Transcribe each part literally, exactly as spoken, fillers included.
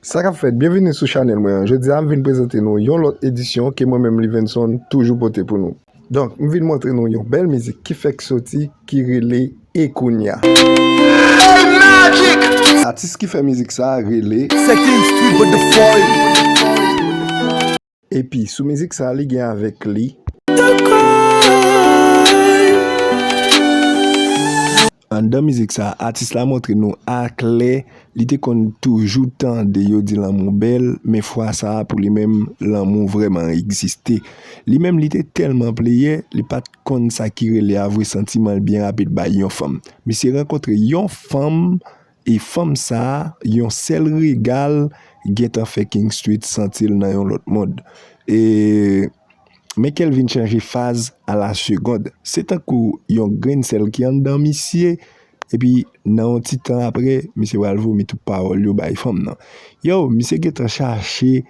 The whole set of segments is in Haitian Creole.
Sa k ap fèt, byenvini sou chanèl mwen an. Jodi a, m vin prezante nou yon lòt edisyon ke mwen menm Livenson toujou pote pou nou. Donk, m vin montre nou yon bèl mizik ki fèk soti, ki rele E Kounya. Atis ki fè mizik sa a rele Second Street with the Floyd. Epi, sou mizik sa a, li gen avèk li. Anndan mizik sa a, atis la montre nou aklè, li te konn toujou tande yo di lanmou bèl, men fwa sa a, pou li menm, lanmou vrèman egziste. Li menm, li te tèlman pleyè, li pa t konn sa ki rele avwe santiman l byen rapid bay yon fanm. Misye rankontre yon fanm, e fanm sa a, yon sèl rega l, gentan fè King Street santi l nan yon lòt mond. E, men kè l vin chanje faz a la segond. Se tankou yon grenn sèl ki anndan misye, epi nan yon ti tan apre, misye pral vomi tout pawòl yo bay fanm nan. Yo, misye gentan chache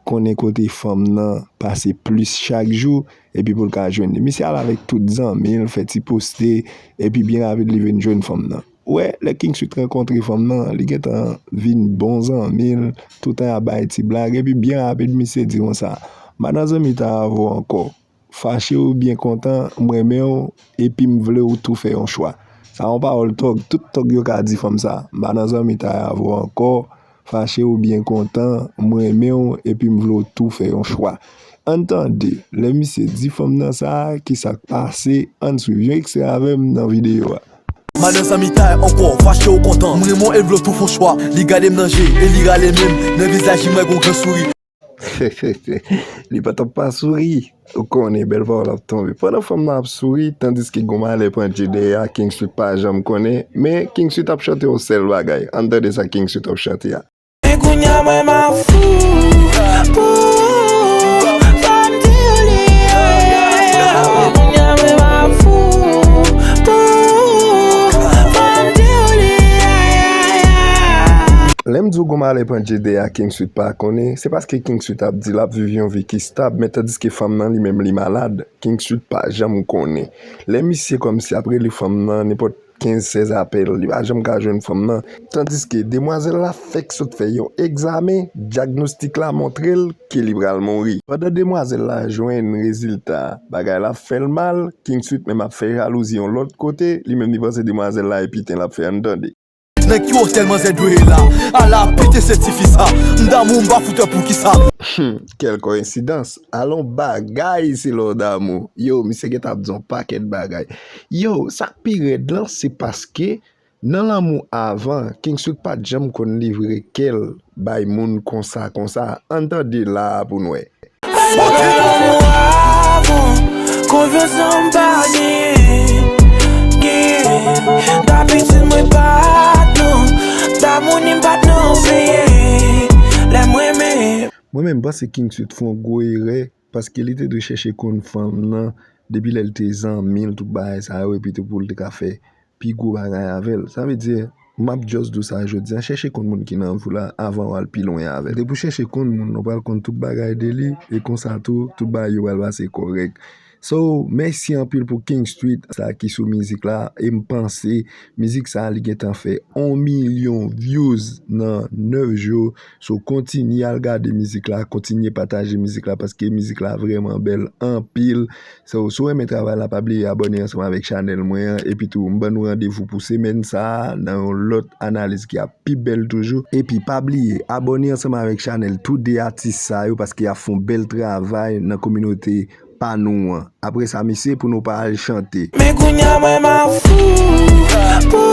konnen kote fanm nan pase plis chak jou, epi pou l ka jwenn li. Misye al avèk tout zanmi l, fè ti poste, epi byen rapid li vin jwenn fanm nan. Ou wè, lè King Street rankontre fanm nan, li gentan vin bon zanmi l, toutan y ap bay ti blag, epi byen rapid misye di konsa, "M pa nan zanmitay avè w ankò. Fache oubyen kontan, m renmen w, epi m vle w tou fè yon chwa." Sa yon pawòl tòg, tout tòg yo ka di fanm sa. "M pa nan zanmitay avè w ankò, fache oubyen kontan, m renmen w, epi m vle w tou fè yon chwa." Ann tande, lè misye di fanm nan sa, kisa k pase, ann swiv yon ekstrè avè m nan videyo a. "M pa nan zanmitay ankò, fache ou kontan, m renmen w e m vle w tou fè yon chwa." Li gade m nan je, e li rale men m, nan vizaj li m wè gon gran souri. Li pa t ap pa souri. Ou konnen, bèl pawòl ap tonbe. Pandan fanm nan ap souri, tandiske gon malè pandje dèyè a, King Street pa janm konnen, men King Street ap chante yon sèl bagay. Ann tande sa King Street ap chante a. "Men kounya mwen m ap fou pou fanm di w li ye. Men kounya mwen m ap fou pou fanm di w li ye." Lè m di w gon malè pandje dèyè a, King Street pa konnen, se paske King Street ap di l ap viv yon vi ki stab, men tandiske fanm nan li menm li malad, King Street pa janm konnen. Lè misye kòmsi ap rele fanm nan, nenpòt kenz, sèz apèl, li pa janm ka jwenn fanm nan. Tandiske demwazèl la fèk sot fè yon egzamen, dyagnostik la montre l ke li pral mouri. Pandan demwazèl la jwenn rezilta, bagay la fè l mal, King Street menm ap fè jalouzi yon lòt kote, li menm li panse demwazèl la e piten l ap fè, ann tande. "Nan ki otèl manzè dwe ye la? Ala pite se tifi sa. M damou, m pa fout wè poukisa." Hmm, quelle coïncidence. Alon bagay, se lè w damou. Yo, misye gentan ap di yon pakèt bagay. Yo, sa k pi rèd lan, se paske nan lanmou avan, King Street pa t janm konn livre kè l bay moun konsa, konsa. Ann tande la a pou n wè. Mwen te lanmou avan, konfyans lan m pa genyen, genyen. Dabitid mwen pa t nan, damou ni m pa t nan peye, lè mwen menm. Mwen menm, m panse King Street fè yon gwo erè, paske li te dwe chèche konn fanm nan, depi lè l te zanmi l, tout bagay sa yo, epi tou pou l te ka fè pi gwo bagay avè l. Sa vle di, m ap just di w sa jodi a, chèche konn moun ki nan vi w la avan w al pi lwen avè l. Depi w chèche konn moun, ou pral konn tout bagay de li, e konsa tou, tout bagay yo pral pase kòrèk. So, mèsi anpil pou King Street, sa ki sou mizik la, e m panse mizik sa, li gentan fè yon milyon views nan nèf jou. So, kontinye al gade mizik la, kontinye pataje mizik la, paske mizik la vrèman bèl anpil. So, si w renmen travay la, pa bliye abòne ansanm avèk chanèl mwen an. Epi tou, m ban nou randevou pou semèn sa a nan yon lòt analiz ki ap pi bèl toujou. Epi, pa bliye abòne ansanm avèk chanèl tou de atis sa yo, paske y ap fè yon bèl travay nan kominote pa nou an. Apre sa, mesye, pou nou pa al chante. Men kounya mwen m ap fou pou